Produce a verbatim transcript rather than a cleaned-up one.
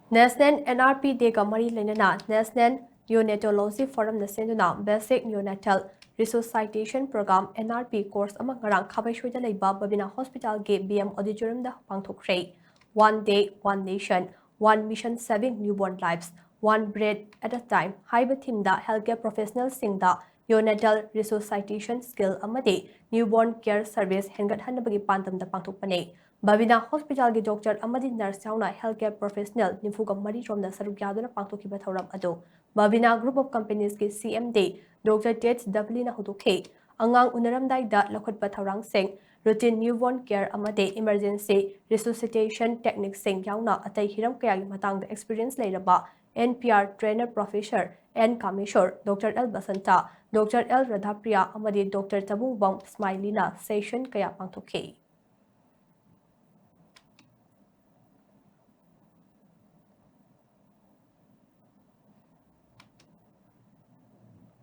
National N R P Day ꯒ ꯃꯔꯤ ꯂꯩꯅꯅ National Neonatology Forum ꯅ ꯁꯤꯟꯗꯨꯅ Basic Neonatal Resuscitation Program, N R P, course ꯑꯃ ꯉꯔꯥꯡ ꯈꯥꯕꯩꯁꯣꯏꯗ ꯂꯩꯕ ꯕꯕꯤꯅꯥ ꯍꯣꯁꯄꯤꯇꯥꯜꯒꯤ B M Auditorium the ꯄꯥꯡꯊꯣꯛꯈ꯭ꯔꯦ꯫ One Day, One Nation, One Mission Saving Newborn Lives, One Breath at a Time ꯍꯥꯏꯕ theme ꯗ healthcare professional ꯁꯤꯡꯗ neonatal resuscitation skill ꯑꯃꯗꯤ newborn care service ꯍꯦꯟꯒꯠꯍꯟꯅꯕꯒꯤ ꯄꯥꯟꯗꯝꯗ ꯄꯥꯡꯊꯣꯛꯄꯅꯤ꯫ ꯕꯕꯤꯅꯥ ꯍꯣꯁꯄꯤꯇꯥꯜꯒꯤ doctor ꯑꯃꯗꯤ nurse ꯌꯥꯎꯅ healthcare professional ꯅꯤꯐꯨꯒ ꯃꯔꯤ ꯔꯣꯝꯅ ꯁꯔꯨꯛ ꯌꯥꯗꯨꯅ ꯄꯥꯡꯊꯣꯛꯈꯤꯕ ꯊꯧꯔꯝ ꯑꯗꯨ ꯕꯕꯤꯅꯥ Group of Companies ꯀꯤ C M D Doctor Tet Dubly ꯅ ꯍꯧꯗꯣꯛꯈꯤ꯫ ꯑꯉꯥꯡ ꯎꯅꯔꯝꯗꯥꯏꯗ ꯂꯧꯈꯠꯄ ꯊꯧꯔꯥꯡꯁꯤꯡ, routine newborn care ꯑꯃꯗꯤ emergency resuscitation technique ꯁꯤꯡ ꯌꯥꯎꯅ ꯑꯇꯩ ꯍꯤꯔꯝ ꯀꯌꯥꯒꯤ ꯃꯇꯥꯡꯗ experience ꯂꯩꯔꯕ N P R trainer Professor N Kameshwar, Doctor L Basanta, Doctor L Radhapriya ꯑꯃꯗꯤ Doctor ꯇꯕꯨꯡꯕꯝ Smiley ꯅ session ꯀꯌꯥ ꯄꯥꯡꯊꯣꯛꯈꯤ꯫